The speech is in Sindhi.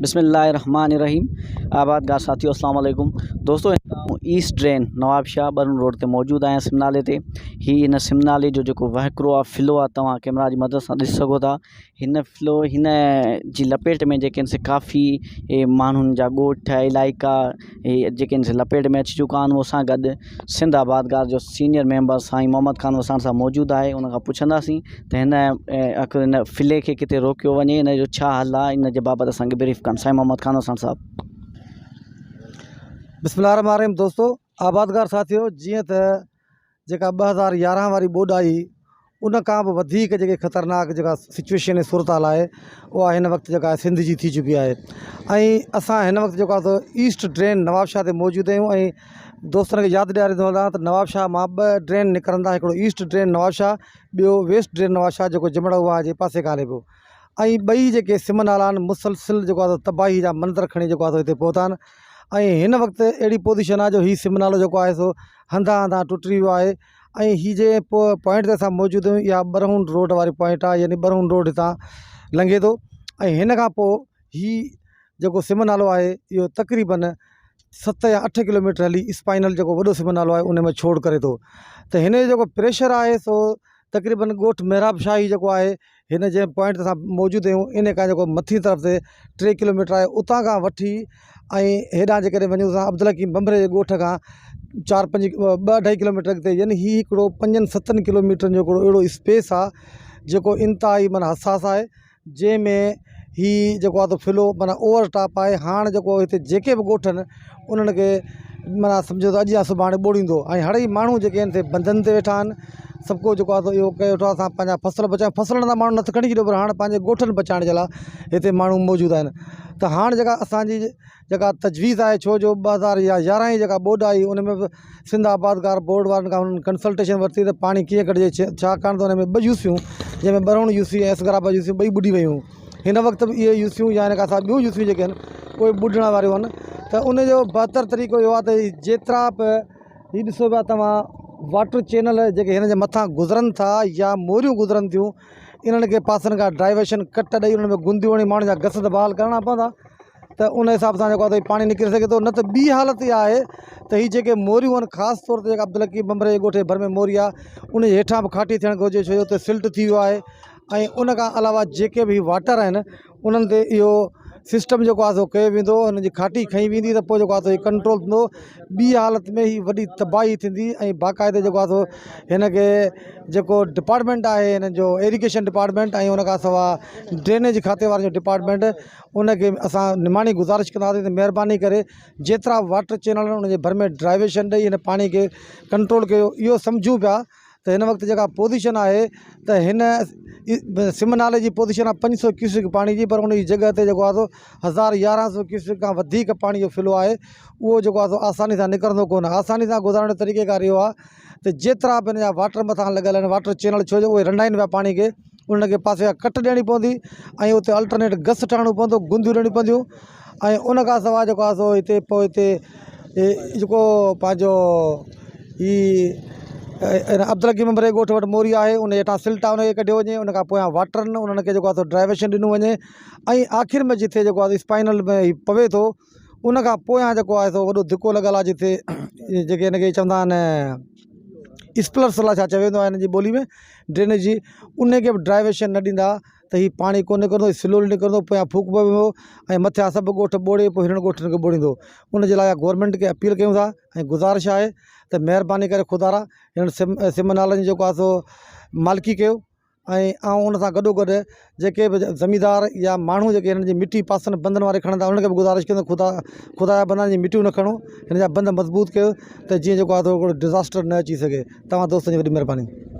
بسم الله الرحمن الرحيم آبادگار ساٿيو اسلام عليڪم دوستو ايسٽ ڊرين نواب شاهه ٻرن روڊ تي موجود آهيان سم نالي تي هي هن سم نالي جو جيڪو وهڪرو آهي فلو آهي توهان ڪيمرا جي مدد سان ڏسي سگهو ٿا هن فلو هن جي لپيٽ ۾ جيڪي آهن سي ڪافي ماڻهن جا ڳوٺ علائقا هي جيڪي آهن سي لپيٽ ۾ اچي چڪا آهن مون سان گڏ سنڌ آبادگار جو سينئر ميمبر سائين محمد خان وساڻ صاحب موجود آهي ان کان پڇنداسين ته هن آخر هن فلي کي ڪٿي روڪيو وڃي هن جو ڇا حل آهي ان جي بابت اسان کي بريف ڪن سائين محمد خان وساڻ صاحب. بسم الله الرحمن الرحيم دوستو آبادگار ساٿيو جيئن ته جيڪا 2011 واري ٻوڏ آئي ان کان به وڌيڪ جيڪي خطرناڪ جيڪا سچويشن ۽ صورتحال آهي اها هن وقت جيڪا سنڌ جي ٿي چڪي آهي ۽ اسان هن وقت جيڪو آهي سو ايسٽ ڊرين نوابشاهه تي موجود آهيون ۽ دوستن کي ياد ڏياريندو هلان ته نوابشاهه مان ٻه ڊرين نڪرن ٿا هڪڙو ايسٽ ڊرين نوابشاهه ٻيو ويسٽ ڊرين نوابشاهه جيڪو جمڙ واهه جي پاسي کان هلي پيو ۽ ٻئي جيڪي سم نالا آهن مسلسل جيڪو آهي سو تباهي جا منظر کڻي جيڪو آهي سو هتي پهتا آهن ۽ هن وقت اهڙي پوزيشن آهي جو هي سم نالو جيڪو آهي سو هنڌان هنڌان ٽٽي ويو آهي ۽ هي جنهن پوائنٽ تي اسان موجود آهيون اها ٻرهون روڊ واري پوائنٽ آهي يعني ٻرهون روڊ هتان لنگهي ٿو ۽ هن کان پوء هي جيڪو سم نالو آهي اهو تقريبن ست يا اٺ ڪلوميٽر هلي اسپائنل جيڪو وڏو سم نالو آهي ان ۾ ڇوڙ ڪري ٿو ته هن جو جيڪو پريشر آهي سو تقريبن ڳوٺ محراب شاهي جيڪو آهي هن جنهن پوائنٽ تي اسان موجود آهيون ان کان جيڪو مٿي طرف تي ٽي ڪلوميٽر آهي اتان کان وٺي ۽ هيڏانهن جيڪڏهن وڃون ته عبدالحڪيم ڀنڀري جي ڳوٺ کان چار پنج ٻه اڍائي ڪلوميٽر اڳتي يعني هي هڪڙو پنجن ستن ڪلوميٽرن جو هڪڙو اهڙو اسپيس آهي جيڪو انتهائي معنيٰ حساس آهي جنهن ۾ هي جيڪو آهي سو فلو معنيٰ اوور ٽاپ آهي هاڻ جيڪو هتي جيڪي به ڳوٺ آهن انهن کي معنيٰ سمجهو ته اڄ يا سڀاڻي ٻوڙيندو ۽ هڙئي ماڻهو جيڪي آهن سي بندن تي ويٺا آهن سڀ ڪو جيڪو آهي سو اهو ڪيو ويٺو آهي اسان پنهنجا فصل بچايون فصلن تان ماڻهو نٿ کڻي ڇڏيو پر هاڻ پنهنجي ڳوٺن بچائڻ جي لاء هتي ماڻهو موجود آهن ته هاڻ جيڪا اسانجي جيڪا تجويز آهي ڇو جو 2000 يا 11 جي جيڪا ٻوڏ آئي ان ۾ به سنڌ آبادگار بورڊ وارن کان انهن ڪنسلٽيشن ورتي ته پاڻي ڪيئن ڪڍجي ڇاڪاڻ ته ان ۾ ٻه يوسيون جنهن ۾ ٻرهوڻ يوسي ۽ اصغر آباد يوسي ٻئي ٻڏي ويون هن وقت به اهي يوسيون يا ان کان سواء ٻيون يوسيون جيڪي آهن اهي ٻڏڻ واريون آهن ته ان جو بهتر طريقو اهو آهي ته جيترا به هي ڏسو پيا توهان واٽر چينل جيڪي هن جي مٿان گذرن ٿا يا موريون گذرن ٿيون انهن کي پاسن کان ڊائيورشن ڪٽ ڏئي انهن ۾ گنديون هڻي ماڻهن جا گس ته بحال ڪرڻا پوندا ته ان حساب سان جيڪو آهي سو پاڻي نڪري سگهي ٿو نه ته ٻي حالت اها آهي ته هي جيڪي موريون آهن خاص طور تي جيڪا عبدالحڪيم ڀنڀري جي ڳوٺ جي ڀر ۾ موري آهي ان جي هيٺان به کاٽي ٿيڻ گهرجي ڇو جو اتي سلٽ ٿي ويو آهي ۽ ان کان علاوه جيڪي به هي واٽر آهن انهن تي اهو سسٽم جيڪو آهي سو ڪيو ويندو ان جي کاٽي کنئي ويندي ته پوء جيڪو آهي سو هي ڪنٽرول ٿيندو ٻي حالت ۾ هي وڏي تباهي ٿيندي ۽ باقاعدي جيڪو آهي سو هن کي جيڪو ڊپارٽمينٽ آهي هن جو ايريگيشن ڊپارٽمينٽ ۽ ان کان سواء ڊرينيج کاتي وارن جو ڊپارٽمينٽ ان کي اسان نماڻي گذارش ڪنداسين ته مهرباني ڪري جيترا به واٽر چينل آهن ان جي ڀر ۾ ڊرائيويشن ڏئي هن پاڻي کي ڪنٽرول ڪيو اهو سمجهون پيا ته هن وقت جيڪا پوزيشن آهي ته هن سم نالي جي پوزيشن آهي 500 ڪيوسڪ پاڻي جي پر ان جي جڳهه تي جيڪو آهي سو 1100 ڪيوسڪ کان وڌيڪ پاڻي جو فلو آهي اهو جيڪو آهي سو آساني سان نڪرندو ڪونه آساني سان گذارڻ جو طريقي ڪار اهو آهي ته جيترا به هن جا واٽر مٿان لڳل آهن واٽر چينل ڇو جو اهي رنڊائين پيا پاڻي کي ان کي پاسي کان ڪٽ ڏيڻي پوندي ۽ اتي الٽرنيٽ گس ٺاهڻو پوندو گنديون ڏيڻيون پونديون ۽ ان کان سواء جيڪو آهي سو هتي پوء هتي جيڪو پنهنجو هي عبدالحڪيم ميمبر جي ڳوٺ وٽ موري آهي ان جي هيٺان سلٽ آهي ان کي ڪڍيو وڃي ان کان پويان واٽر آهن انهن کي جيڪو آهي سو ڊرائيويشن ڏنو وڃي ۽ آخر ۾ جتي جيڪو آهي اسپائنل ۾ هي پوي ٿو ان کان پويان جيڪو آهي سو وڏو ڌڪو لڳل آهي جتي جيڪي هن کي چوندا آهن اسپلرس الائي ڇا چيو ويندو آهي هن جي ٻولي ۾ ڊرينيج جي ان کي به ڊرائيويشن نه ڏيندا ته هي پاڻي ڪونه نڪرندو هي سلولي نڪرندو پويان ڦوڪ پوندو ۽ مٿيان سڀ ڳوٺ ٻوڙي پوء هنن ڳوٺن کي ٻوڙيندو ان جي لاء گورنمينٽ کي اپيل ڪيون ٿا ۽ گذارش آهي ته مهرباني ڪري خدارا هنن سم سم نالن جي جيڪو آهي سو مالڪي ڪيو ۽ آئون ان سان گڏو گڏ جيڪي به زميندار يا ماڻهو جيڪي هنن جي مٽي پاسن بندن واري کڻن ٿا انهن کي به گذارش ڪندس خدا خدا جا بندا هن جي مٽيون نه کڻو هن جا بند مضبوط ڪيو ته جيئن جيڪو آهي سو ڊزاسٽر نه اچي سگهي توهان دوستن جي وڏي مهرباني.